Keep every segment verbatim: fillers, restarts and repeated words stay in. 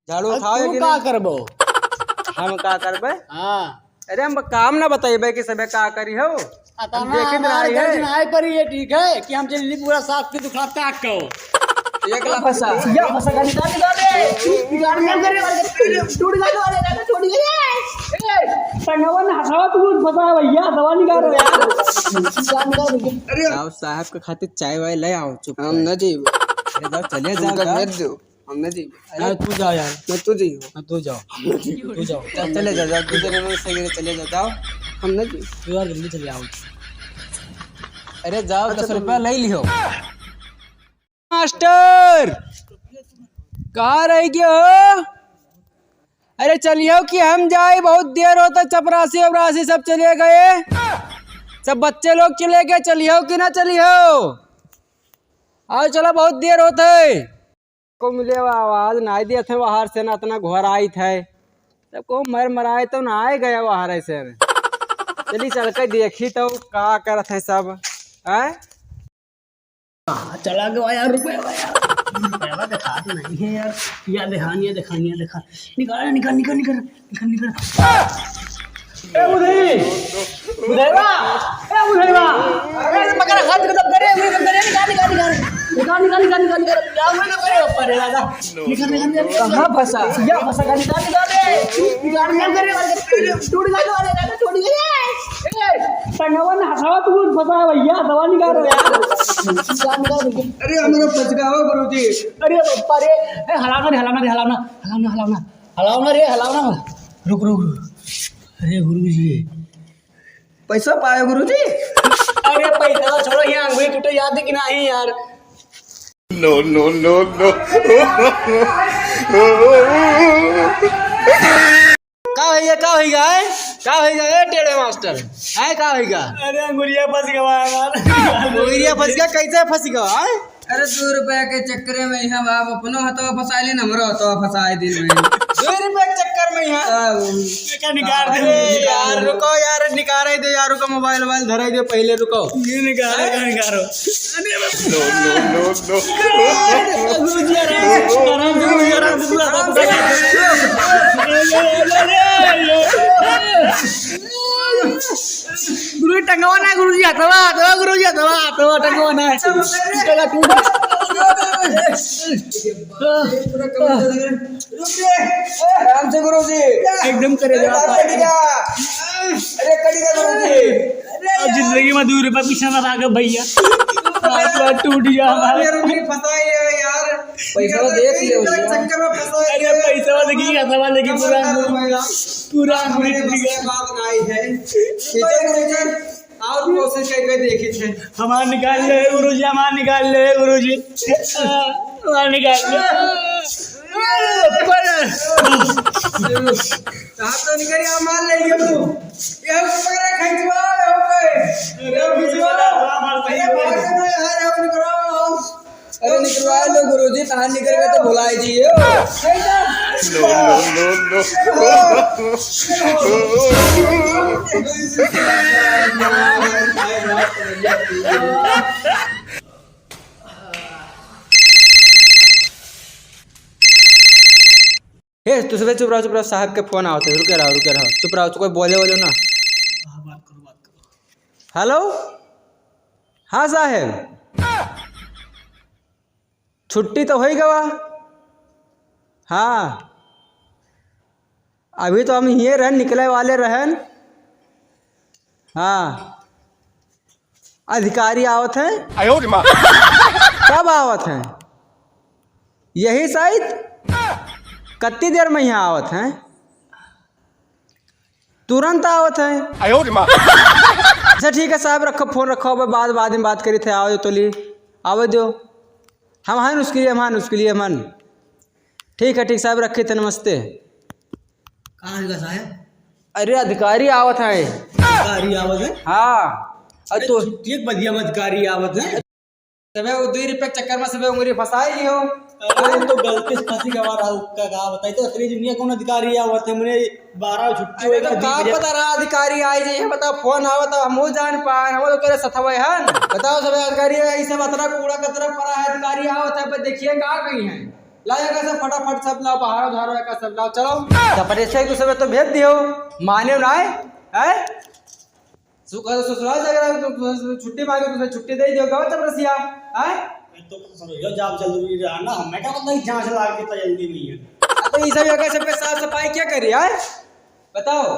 झाड़ू अब उठाओ तू कि का नहीं? करबो? हम का करबे? हाँ। अरे, हम काम ना बतइबे कि सबे का करी हो। अतना हम देखित हमार रही घर है। में आए पर ये ठीक है कि हम जल्दी पूरा साफ के दुखा ताक को। एक लाख फंसा। या फंसा का निकाल, निकाल दे। निकाल, निकाल, निकाल, निकाल, टूट गया, टूट गया, टूट गया। ए, संगवा ना हंसावा, तू फंसा है भैया, दवा निकाल रहे यार। निकाल, निकाल, निकाल। अरे। जाओ साहब के खातिर चाय वाय ले आओ, चुप हम कर। ना जीव। अरे जाओ, चले जाओ, उनका जाओ। भेज दो। हम ना जीव। अरे तू जाओ यार। ना तू जीव। ना तू जाओ। हम ना जीव। तू जाओ। चल, चले जाओ, जाओ, तू दूसरे में से चले जाओ, जाओ। हम ना जीव। तू यार जल्दी चले आओ। अरे जाओ, अच्छा, दस रुपया ले लियो। मास्टर, कहाँ रह गए हो? अरे चलियो कि हम जाए, बहुत देर होता, चपरासी वपरासी सब चले गए, सब बच्चे लोग चले गए, चलियो कि ना चलियो? आओ चलो, बहुत देर होत है। को मिले आवाज नाई देत है बाहर से, ना इतना घर आइत है, सबको मर मराए तो ना आए गए बाहर ऐसे। चली चल के देखी तो का करत है सब, हैं? हाँ, चला गया यार, रुपया यार, रुपया दिखा तो नहीं है यार, या दिखा, या दिखा, या दिखा, निकाल, निकाल, निकाल, निकाल, निकाल, निकाल। ए बुधई, बुधईवा, ए बुधईवा, अरे पकड़, हाथ को दब करे, उंगली दब करे, निकाल, निकाल, निकाल, निकाल, निकाल, निकाल, निकाल, क्या हुआ ना करे, ऊपर है दादा, निकाल, निकाल, निकाल, निकाल। कहाँ फंसा? या फंसा का निकाल, निकाल दे, निकाल, निकाल करे, टूट गया, टूट गया। ए, संगवा ना हंसावा, तू फंसा है भैया, दवा निकाल रहे यार। अरे, हमारा फंस गया हो, गुरुजी। अरे, बाप रे। ए, हलाओ ना रे, हलाओ ना रे, हलाओ ना, हलाओ ना, हलाओ ना, हलाओ ना रे, हलाओ ना। रुक, रुक, रुक। अरे, गुरुजी। पैसा पाए, गुरुजी? अरे, पैसा छोड़ो, यहाँ आंगुरी टूटे, याद है कि नहीं यार? No, no, no, no। का भैया, का होइगा, हैं? का होइगा, ए टेढ़े मास्टर? हैं, का होइगा? अरे, अंगुरिया फंस गवा हमार। अंगुरिया फंस गवा, कैसे फंस गवा, हैं? अरे, दो रुपया के चक्कर में हम आप अपनो हथवा फंसाए लेन, हमरो हथवा फंसाए दिन में। दो रुपया के चक्कर में यहाँ? हाँ, वो। क्या निकाल दे? अरे यार, रुको यार, निकाल दे यार, रुको, मोबाइल वोबाइल धराई दे, पहले रुको। ये निकालो, हैं? क्या निकालो? No, no, no, no। गुरुजी, आराम से, आराम से, गुरुजी, आराम से, गुरुजी, टंगवा ना, गुरुजी, हथवा, हथवा, गुरुजी, हथवा, हथवा, टंगवा ना। टंगा टूट। आराम से गुरुजी। एकदम करे जा। अरे कटी का गुरुजी। अब जिंदगी में दो रुपया पीछे ना रह गए भैया। हाथ वाथ टूट गया हमारा। यार, मेरी फंसाई है यार। पैसा तो देख लियो भैया। चक्कर में फंसा है। अरे पैसा देखिए, पैसा देखिए, पूरा, पूरा मेरे बस की बात नहीं है। और कोशिश करके देखी थे। हमार निकाल ले गुरुजी, हमार निकाल ले गुरुजी, हमार निकाल ले। कहाँ तो निकल गया, मार ले ये तू। ये हम पकड़ा खिंचवा ले हम पे। ये खिंचवा। ये बाहर से ना यार, हम निकलो। अरे निकलवा लो गुरुजी, कहाँ निकल गए तो भुलाए जी हो। No, no, no, no। हे, तू सबे चुप रहो, चुप रहो, साहब के फोन आवत है, रुके रहो, रुके रहो, चुप रहो, तू कोई बोले वोले ना। हाँ, बात करो, बात करो। हेलो, हाँ साहेब, छुट्टी तो होई गवा। हाँ, अभी तो हम हिये रहन, निकले वाले रहन। हाँ, अधिकारी आवत हैं। आयो रे माँ। कब आवत हैं? यही शायद कत्ती देर में यहाँ आवत हैं। तुरंत आवत है। आयो रे माँ। अच्छा ठीक है साहब, रखो फोन, रखो, अब बाद, बाद में बात करी थे, आओ जो तोली, आवे दो। हम हन उसके लिए, हम हन उसके लिए, हम हन। ठीक है, ठीक साहब, रखी थे, नमस्ते। कहाँ है साहब? अरे अधिकारी आवत है। अधिकारी आवत है? हाँ। और अरे तो छुट्टी एक बढ़िया अधिकारी आवत है। सबे वो दो रुपये के चक्कर में सबे उंगली फंसाई ली हो। अरे, हम तो गलती से फंसी गवा रहा हूँ, का, का बताई तो, असली दुनिया कौन अधिकारी आवत है, मने बारह छुट्टी अरे, होएगा, तो का बीस बजे। पता रहा अधिकारी आई जाए, बताओ, फोन आवत है, हम हो जान पाए, हम तो करे सथवे हन। बताओ, सबे अधिकारी है, ये सब अतरा कूड़ा कतरा पड़ा है, अधिकारी आवत है, पर देखिए का कहीं है। लाओ, एका सब फटाफट सब लाओ, बहारो झारो एका सब लाओ, चलो। चपरेसिया तू सबे तो भेज दियो, माने ना है, हैं? सु-, ससुराल से अगर तू छुट्टी मांगे तो उसे छुट्टी दे दियो, गवा चपरेसिया, हैं? मैं तो सर, यो जाब जरूरी रहा ना, हमें क्या पता कि जांच लाग के तो जल्दी नहीं है। तो ये सब एका सब पे साफ सफाई क्या करी, हैं? बताओ।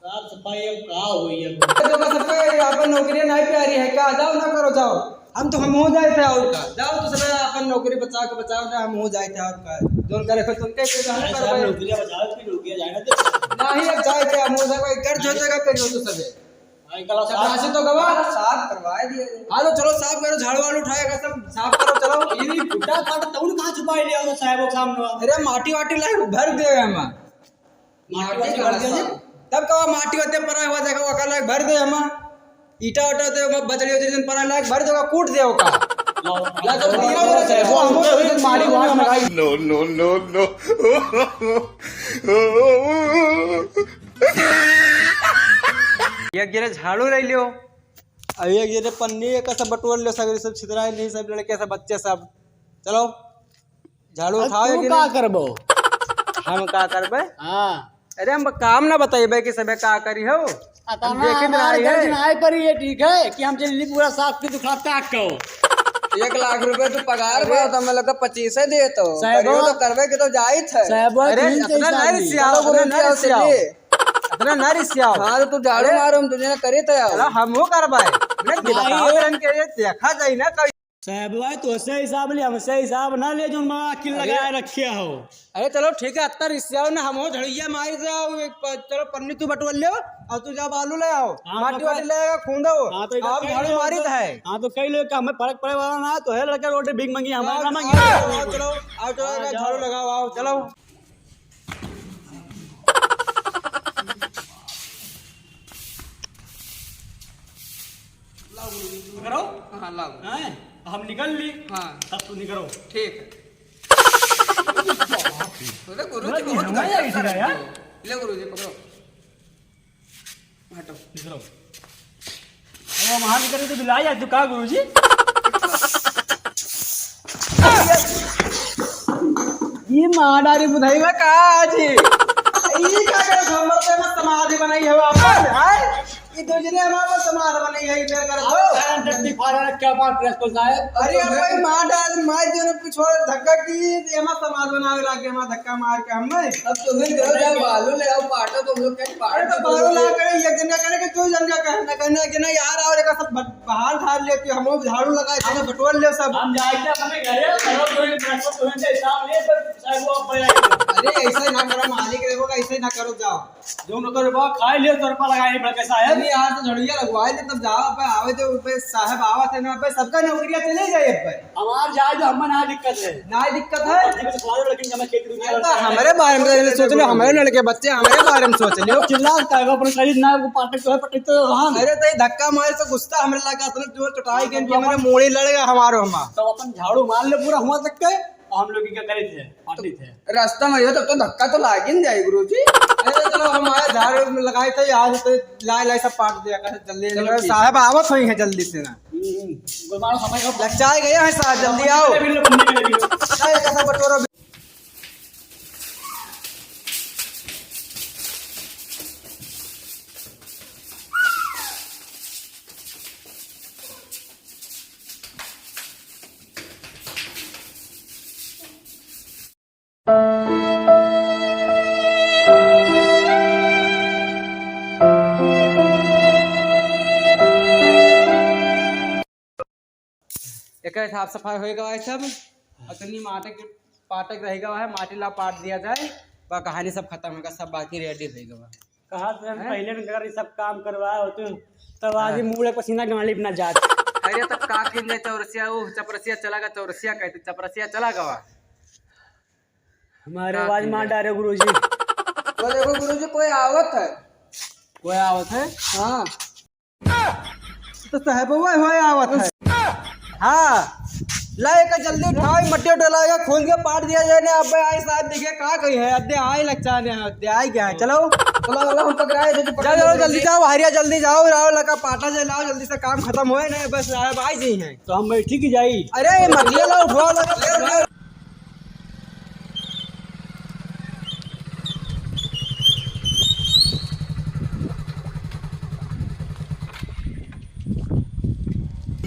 साफ सफाई अब का होई अब? तो का सबके अपन नौकरी नहीं प्यारी है का? जाओ ना करो, जाओ। हम तो हम हो जाए थे और का। जाओ तो सब अपन नौकरी बचा के बचाओ ना, हम हो जाए थे और का। जोन करे फिर तुमके के जाना अरे साहब, करवाए। नौकरियां बचाओ, फिर नौकरियां जाए ना तो। नहीं, अब जाए थे हम हो जाए, कोई घर जो जगह करियो तो सबे। भाई, कल साफ चपरासी तो गवा। साफ करवाए दिए। हाँ, तो चलो साफ करो, झाड़ू वाड़ू उठाएगा, सब साफ करो, चलो। ये नहीं, गुड्डा काट तउन कहाँ छुपाए ले आओ साहब, वो सामने। अरे माटी वाटी लाए भर दे हम। माटी वाटी भर दे। तब कहा माटी वाटे परा हुआ देखा, ओका लायक भर दे हमा। ईटा उटा दे, ओमा बजरी उजरी जन परा लायक भर दे, ओका कूट दे ओका। ला तो दिया हो रहा है, वो हमको मारी हुआ हमारा। No, no, no, no। ये गिरे झाड़ू रह लियो। अब ये गिरे पन्नी, एका सब बटोर लियो, सब, सब छितराए नहीं, सब लड़के, सब बच्चे, सब। चलो। झाड़ू अब उठाओ तू एक का दिन। करबो? हम का करबे? हाँ। अरे हम काम ना बताइबे कि सबे का करी हो। अतना हम देखित हमारे रही घर है। दिन आए पर ये ठीक है कि हम जल्दी पूरा साफ की दुखा ताक को। एक लाख रुपए तू पगार अरे। बा, तो हमें लगा पच्चीस ही दे तो। साहब। करियो तो करबे कि तो जाइत है। साहब, अरे, तीन से इतना हिसाब नहीं नहीं। रिसियाओ, चलो, इतना गुरु नहीं जी, रिसियाओ। चलिए। इतना नहीं रिसियाओ। हाँ, तो तू झाड़ू अरे। मारो, हम दुनिया करे तो आओ। चलो, हम वो करबे। नहीं, नहीं। बताओ, इनके ये देखा जाए ना, कोई साहब भाई, तोसे हिसाब ले, हमसे हिसाब ना ले, जो माँ अकिल अरे। लगाए रखे हो। अरे चलो ठीक है, अत्तर रिसियाओ ना, हम हो झड़िया मारी जाओ, एक प-, चलो पन्नी तू बटोर ले और तू जाओ बालू ले आओ, हाँ, माटी तो वाटी ले आएगा, खूंदो। हाँ, तो इधर आप कई झाड़ू लोग मारी तो, है। हाँ, तो कई लोग का हमें फर्क पड़े वाला ना, तो है लड़का रोटी भीख मांगी, हमारे ना मांगी। आओ, चलो, आओ, चलो, हाँ, झाड़ू जाओ। लगाओ, आओ, चलो। करो। हाँ, लाओ। हैं? हम निकल ली। हाँ। तब तू निकरो। ठीक है। अरे गुरु जी, बहुत गजब कर दिया। ले गुरु जी, पकड़ो। हटो। निकरो। अरे, हम हाथ निकल तो बिलाई आज तू का गुरु जी? ये माँ डारी बुधाई में का आज? ये का करे? हमर से मत समाधि बनाई हो आप, हैं? ई दूजरे हमार पर समाध बनाई है, इधर कर दो। अरे, डंडी फाड़ा रख, क्या बात, प्रिंसिपल साहब? अरे, अब भाई, मार डाल, मार जो ना पिछोड़ धक्का की, ये हमार समाध बनावे लागे, हमार धक्का मार के हमें। अब तुम्हें घर जाओ, बालू ले आओ, पाटा तुम लोग कहीं पाटा अरे, तो बालू ला करे, ये जन का करे कि तू जन का कहना, कहना कि ना यार, और एक सब ब-, बाहर झाड़ ले, कि हम लोग झाड़ू लगाए, सब बटोर ले सब। हम जाए क्या अपने घरे, हम लोग तुम्हें, प्रिंसिपल तुम्हें से हिसाब ले, पर साहब वो आप पहले आइए। अरे, ऐसा ही ना करो, मालिक रहोगा, ऐसा ही ना करो, जाओ। जो उनको रुपया खाए लियो, तो रुपया लगाए नहीं बड़के साहब। नहीं, आज तो झड़िया लगवाए थे, तब जाओ, पे आवे थे, पे साहब आवा थे ना, पे सबका नौकरियां चले जाए पे। हमार जाए तो हमें ना दिक्कत है। ना दिक्कत है? हम तो स्वाद लेकिन जमा खेती दुनिया अरे, तो भर हमारे बारे में तो सोच लो, हमारे लड़के बच्चे हमारे बारे में सोच लो। चिल्ला का है, अपने शरीर ना को पाटे तो है, पटे तो हम। अरे, तो ये धक्का मारे तो गुस्सा हमारे लगा, इतना जोर चटाई के इनकी हमारे मूड़ी लड़ गया हमारो हमार। तो अपन झाड़ू मार ले पूरा हुआ तक के, और हम लोग क्या करे थे? पार्टी थे। रास्ता में हो तब तो धक्का तो लागे न जाए गुरुजी। अरे चलो हम आए झाड़ लगाए थे, यहाँ से तो लाए लाए सब पाट दिया कर जल्दी चलो जल्दी। ठीक। साहब आवत हुई है जल्दी से ना। हम्म, हम्म। गुरु मारो समय का लग जाए गए हैं साहब, जल्दी आओ। अरे बिल्लो, बंदी मेरे बिल्लो। अरे कैसा बटोरो। एकर साफ सफाई होए गवा है सब। अतनी माटे के पाटक रह गवा है, माटी ला पाट दिया जाए, बा कहानी सब खत्म होगा, सब बाकी रेडी होए गवा। कहा से हम हैं? पहले न अगर ये सब काम करवाए होते, तब आज ही हाँ। मूड़े पसीना गाड़ी अपना जात। अरे तब का किन जाए चौरसिया, वो चपरसिया चला गवा, चौरसिया कहते, चपरसिया चला गवा। हमारे का आवाज किन मार जाए? डारे गुरुजी। वो देखो गुरुजी, कोई आवत है। कोई आवत है? हाँ। तो साहबवा होए आवत है। हाँ, ला एका जल्दी उठाओ, मट्टी उठा लाएगा, खोल के पाट दिया जाए ना। अबे आए साहब, देखिए का कही है, अद्दे आए लच्चा ने, अद्दे आए गया है, चलो। चलो, चलो, हम पकड़ाए थे, तो जाओ, जाओ, जल्दी जाओ, हरिया जल्दी जाओ, लाओ लगा पाटा से लाओ, जल्दी से काम खत्म होए ना, बस साहब आ ही गई हैं। तो हम बैठी की जाई। अरे, ये मटिया लाओ, उठवाओ, लाओ, लाओ, लाओ।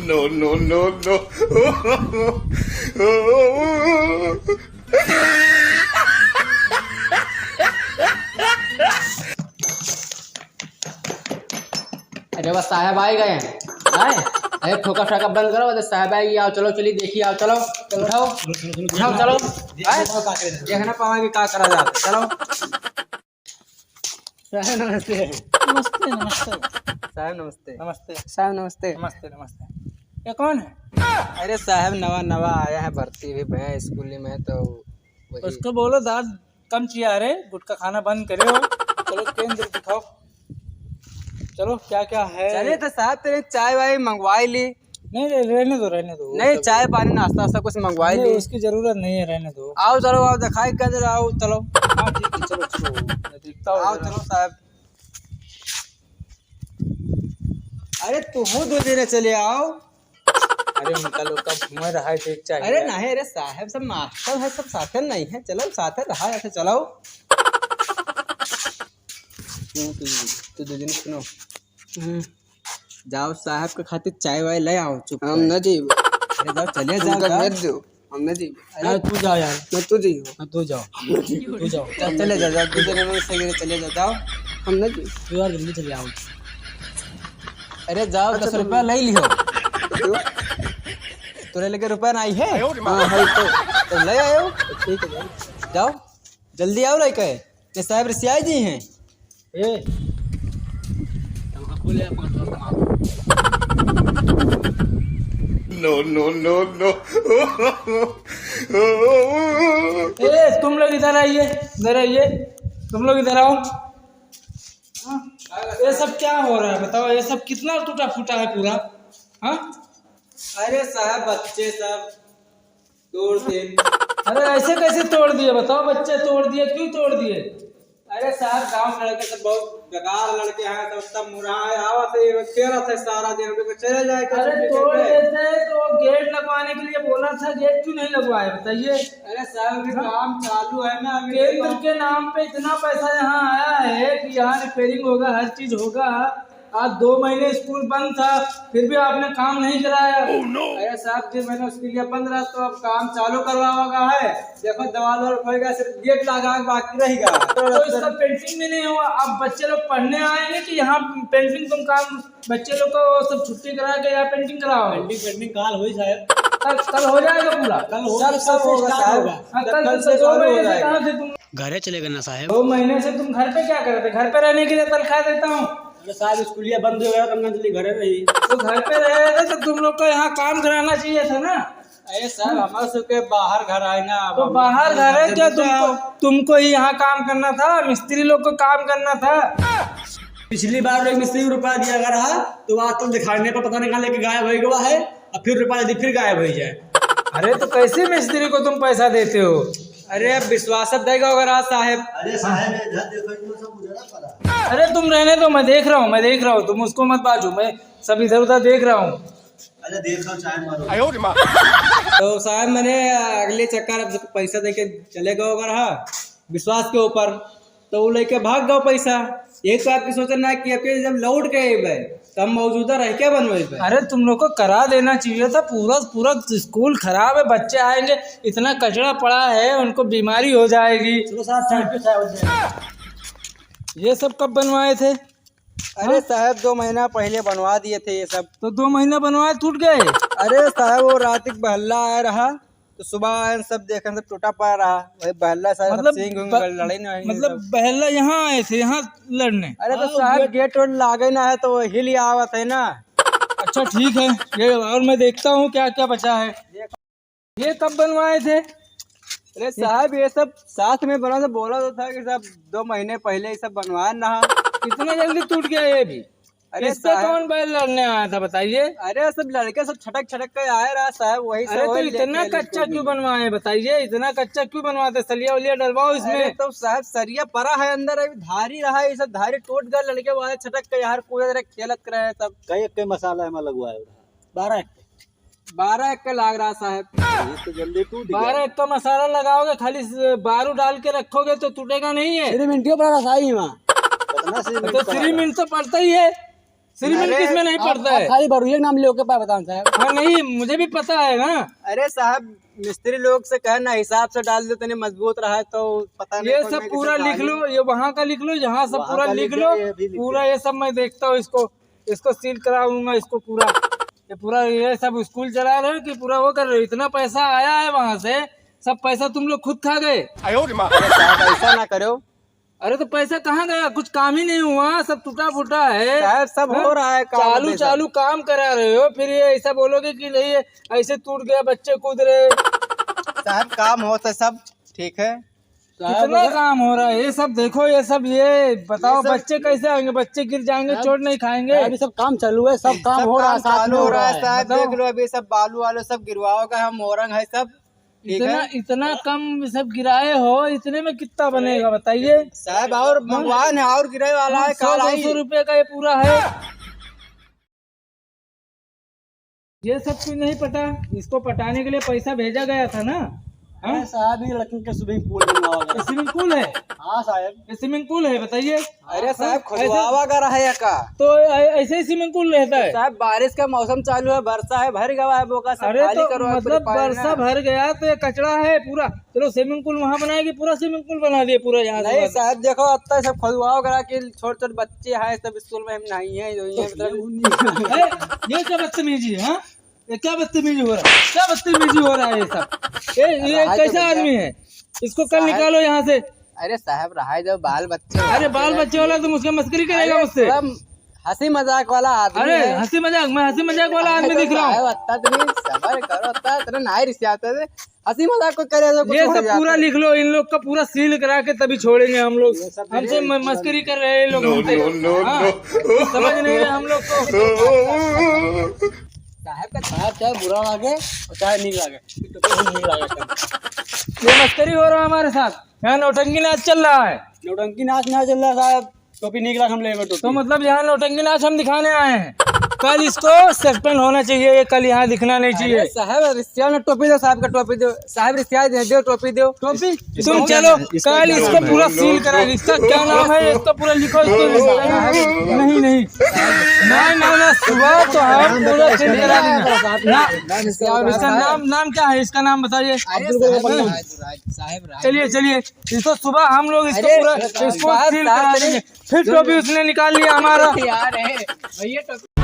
No, no, no, no। अरे, बस साहब आ ही गए हैं। आए? अरे, ठोका ठाका बंद करो, अरे, साहब आ गए, आओ, चलो, चलिए, देखिए, आओ, चलो, उठाओ, उठाओ, चलो। आए? देखना पावा कि का करा जाता है, चलो। साहब, नमस्ते। नमस्ते, नमस्ते। साहब, नमस्ते। नमस्ते। साहब, नमस्ते। नमस्ते, नमस्ते। ये कौन है? अरे साहब, नवा, नवा आया है, भर्ती भी भैया स्कूल में, तो वही। उसको बोलो, दांत कम चिया रे, गुटखा खाना बंद करे हो। चलो, केंद्र दिखाओ। चलो, क्या क्या है? चलिए तो साहब, तेरे चाय वाय मंगवा ली। नहीं, नहीं, रहने दो, रहने दो। वो नहीं, सब चाय पानी, नाश्ता वास्ता कुछ मंगवा नहीं, ली। उसकी जरूरत नहीं है, रहने दो। आओ, चलो, आओ, दिखाई कर, आओ, चलो। हाँ, ठीक है, चलो, चलो। मैं देखता हूँ आओ, जरा। चलो साहब। अरे, तू दो जने चले आओ। अरे, उनका लोग का घूमे रहा है, देख चाहिए। अरे नहीं, अरे साहब, सब मास्टर है, सब साथे नहीं है, चलो, साथे रहा, ऐसे चलो। क्यों, तू, तू दो जने सुनो। हम्म। जाओ, साहब के खातिर चाय वाय ले आओ, चुप हम कर। ना जीव। अरे जाओ, चले जाओ, उनका जाओ। भेज दो, हम ना जीव। अरे ना, तू जाओ यार। ना तू जीव। ना, तू जाओ। तू जाओ। चल, चले जाओ, जाओ, तू जने में से चले जाओ, जाओ। हम ना जीव। तू यार जल्दी चले आओ। अरे जाओ, अच्छा, दस रुपया ले लियो। क्यों? तोरे लगे रुपया नहीं है? हाँ, है तो। तो ले आयो। ठीक है, जाओ। जाओ, जल्दी आओ लेके। ये साहब रिसियाई जी हैं। ए, तमाकू ले, पाँच सौ तमाकू। No, no, no, no। ए, तुम लोग इधर आइए, इधर आइए, तुम लोग इधर आओ। हाँ? ये सब क्या हो रहा है बताओ, ये सब कितना टूटा फूटा है पूरा? हाँ? अरे साहब, बच्चे सब तोड़ दे। अरे ऐसे कैसे तोड़ दिए बताओ, बच्चे तोड़ दिए, क्यों तोड़ दिए? अरे साहब, गांव के लड़के सब बहुत बेकार लड़के हैं, सब, सब मुरहा है, आवत है, ये खेलत है सारा दिन, उनके चले जाए तो अरे छुट्टी तोड़ करके। देते तो गेट लगवाने के लिए बोला था, गेट क्यों नहीं लगवाए बताइए? अरे साहब, अभी हाँ? काम चालू है ना, अभी केंद्र काम के नाम पे इतना पैसा यहाँ आया है कि यहाँ रिपेयरिंग होगा, हर चीज होगा, आज दो महीने स्कूल बंद था, फिर भी आपने काम नहीं कराया। अरे साहब जी, मैंने उसके लिए बंद रहा, तो अब काम चालू करवावा है। देखो, दीवार वार उठेगा, सिर्फ गेट लगा के बाकी रहेगा। तो इसका पेंटिंग भी नहीं हुआ। अब बच्चे लोग पढ़ने आएंगे कि यहाँ पेंटिंग तुम काम, बच्चे लोग को वो सब छुट्टी करा के यहाँ पेंटिंग कराओ? पेंटिंग, पेंटिंग काल होई साहब। कल, कल हो जाएगा पूरा। कल हो, सब, कल सब से होगा start साहब। होगा। हाँ, कल कल से से दो चालू हो महीने से जाएगा। कहाँ थे तुम? घरे चले गए ना साहब। दो महीने से तुम घर पे क्या कर रहे थे? घर पे रहने के लिए तनख्वाह देता हूँ। अरे साहब, स्कूलिया बंद हो गया, तो हम चले घरे रही। तो घर पे रहे थे तो तुम लोग को यहाँ काम कराना चाहिए था ना। अरे साहब, हमारे सबके बाहर घर आए ना, अब तो हम बाहर घर है क्या? तुमको, तुमको ही यहाँ काम करना था, मिस्त्री लोग को काम करना था। पिछली बार एक मिस्त्री को रुपया दिया गया रहा, तो वो आज तक दिखाने पर पता नहीं कहाँ लेके गायब हो गया है, और फिर रुपया दी, फिर गायब हो जाए। अरे तो कैसे मिस्त्री को तुम पैसा देते हो? अरे अब विश्वास अब देगा होगा राज साहेब। अरे साहेब, इधर देखो, इनको सब उजड़ा पड़ा। अरे तुम रहने दो, मैं देख रहा हूँ, मैं देख रहा हूँ, तुम उसको मत बाजो, मैं सब इधर उधर देख रहा हूँ। अच्छा, देख लो, चाय मारो। तो साहब, मैंने अगले चक्कर अब पैसा दे के चले गए अगर, हाँ, विश्वास के ऊपर, तो वो लेके भाग गए पैसा। ये तो आपकी सोचना है कि आपके जब लौट गए भाई, तो हम मौजूदा रह के बनवाई भाई। अरे, तुम लोग को करा देना चाहिए था, पूरा, पूरा स्कूल खराब है, बच्चे आएंगे, इतना कचरा पड़ा है, उनको बीमारी हो जाएगी। चलो साहब, चाय पे चाय हो जाए। ये सब कब बनवाए थे? अरे हाँ? साहब, दो महीना पहले बनवा दिए थे ये सब। तो दो महीना बनवाए, टूट गए? अरे साहब, वो रात को बहल्ला आया रहा, तो सुबह आए, सब देखे, सब टूटा पड़ा रहा। वही बहल्ला साहब, सब मतलब सींग उंग ब-, लड़े नहीं, मतलब सब। बहल्ला यहाँ आए थे, यहाँ लड़ने? अरे तो हाँ, साहब, गेट, गेट वेट लागे ना है, तो वो हिल आवत है ना। अच्छा, ठीक है, ये और मैं देखता हूँ क्या क्या बचा है। ये कब बनवाए थे? अरे साहब, ये सब साथ में बना, तो बोला तो था कि साहब, दो महीने पहले ये सब बनवाया ना। इतना जल्दी टूट गया ये भी? अरे इससे साहब। कौन बैल लड़ने आया था, बताइए? अरे, सब लड़के सब छटक छटक के आए रहा साहब, वही सब अरे, तो वही लेके इतना लेके कच्चा घूमे। क्यों बनवाए, बताइए? इतना कच्चा क्यों बनवाते? सलिया उलिया डलवाओ इसमें। अरे, तो साहब, सरिया पड़ा है अंदर, अभी धारी रहा है, ये सब धारी टूट गया, लड़के वाले छटक के यार कूदत रहे, खेलत रहे सब। कई एक के मसाला एमा लगवाए रहा? बारह एक। बारह एक का लाग रहा साहब। ये तो जल्दी टूट गया। बारह एक का मसाला लगाओगे, खाली स-, बारू डाल के रखोगे तो टूटेगा नहीं है। श्रीमिंटियो पड़ा रहा साहब एमा। कितना श्रीमिंट तो पड़ा रहा? श्रीमिंट तो पड़ता ही है। श्रीमंत अरे, किसमें नहीं आप, पड़ता आप है? खाली बरुए नाम लेके पाए बताओ साहब। हाँ, नहीं, मुझे भी पता है ना। अरे साहब, मिस्त्री लोग से कहना हिसाब से डाल दो, तनी मजबूत रहा है तो पता नहीं ये कौन सब में पूरा किसी लिख लो, ये वहाँ का लिख लो, यहाँ सब वहाँ पूरा का लिख लिख लो, लो, ये भी लिख पूरा लो। ये सब मैं देखता हूँ इसको, इसको सील कराऊंगा इसको पूरा। ये पूरा ये सब स्कूल चला रहे हो कि पूरा वो कर रहे हो? इतना पैसा आया है वहाँ से, सब पैसा तुम लोग खुद खा गए। अरे साहब, ऐसा ना करो। अरे तो पैसा कहाँ गया? कुछ काम ही नहीं हुआ, सब टूटा फूटा है। साहब, सब हाँ? हो रहा है काम चालू अभी सब। चालू काम करा रहे हो, फिर ये ऐसा बोलोगे कि नहीं, ये ऐसे टूट गया, बच्चे कूद रहे। साहब, काम होता सब ठीक है। साहब, कितना अगर काम हो रहा है? ये सब देखो, ये सब, ये बताओ, ये सब बच्चे कैसे आएंगे? बच्चे गिर जाएंगे, साहब, चोट नहीं खाएंगे? साहब, ये सब काम चालू है, सब काम सब हो रहा है, काम साथ चालू में हो हो रहा रहा है, है। साहब, बताओ। देख लो, अभी सब बालू वालू सब गिरवाओगे, हम मोरंग है सब, ठीक इतना, है? इतना कम सब गिराए हो, इतने में कितना बनेगा बताइए? साहब, और हाँ? मंगवान है, और गिराए वाला है, सौ, काल आई। दो सौ रुपये का ये पूरा है। ये सब चीज नहीं पटा, इसको पटाने के लिए पैसा भेजा गया था ना? हाँ? अरे साहब, ये लड़कन के swimming pool बनवावा गया। Swimming pool है? हाँ साहब। ये swimming pool है, बताइए। अरे साहब, हाँ, खुदवावा ऐसे का रहा है का? तो ऐ-, ऐसे ही swimming pool रहता है? साहब, बारिश का मौसम चालू है, बरसा है, भर गवा है बोका, सब अरे खाली तो करवा, मतलब पूरी पानी बरसा ना। भर गया तो ये कचरा है पूरा। चलो swimming pool वहाँ बनाएगी, पूरा swimming pool बना दिए पूरा यहाँ से नहीं बाहर। साहब, देखो अब तक सब खुदवावा करा कि छोट छोट बच्चे हैं, सब स्कूल में हम नहीं हैं, जो ये तो मतलब ये, ये क्या बदतमीजी है, हाँ? ये क्या बदतमीजी हो रहा है? क्या बदतमीजी हो रहा है ये सब? ये, ये रहा है तो कैसा भैया। आदमी है? इसको कल साहब निकालो यहाँ से। अरे साहब, रहा है जो बाल बच्चे अरे बाल बच्चे वाला तुम उसका मस्करी करेगा अरे मुझसे? थोड़ा हंसी मजाक वाला आदमी अरे है। हंसी मजाक, मैं हंसी मजाक वाला अरे आदमी तो दिख रहा हूँ। साहब, इतना तो नहीं, सबर करो, इतना, इतना नहीं रिसियाते थे। हंसी मजाक को करे तो कुछ ये हो सब जाता पूरा है। लिख लो, इन लोग का पूरा सील करा के तभी छोड़ेंगे हम लोग। ये सब हमसे नहीं म-, मस्करी कर रहे हैं ये लोग No, हमसे। No, no, हाँ, no। समझ नहीं है हम लोग को। साहब का साहब चाहे बुरा लागे और चाहे नीक लागे, तो कोई नीक लागे। ये मस्करी हो रहा है हमारे साथ, यहाँ नौटंकी नाच चल रहा है। नौटंकी नाच ना चल रहा साहब, टोपी नीक लाग हम लेबे टोपी। तो मतलब यहाँ नौटंकी नाच हम दिखाने आए हैं। कल इसको suspend होना चाहिए, ये कल यहाँ दिखना नहीं चाहिए। अरे साहब, रिश्तेदार ने टोपी दो, साहब का टोपी दो, साहब रिश्तेदार दे दो, टोपी दो। टोपी? इसको तुम क्या चलो, नाम है? इसको कल क्या इसको नाम है? पूरा सील करा, इसका क्या नाम है, इसको पूरा लिखो, इसको नहीं, नहीं। नहीं, नहीं, नहीं, सुबह तो हम पूरा सील करा देंगे। ना, इसका नाम, नाम क्या है? इसका नाम बताइए। अरे साहब, राज, राज, साहब, राज। चलिए, चलिए, इसको सुबह हम लोग इसको अरे, पूरा, इसको बात सील करा देंगे। फिर टोपी उसने निकाल लिया हमारा। यार, है, भैया, टोपी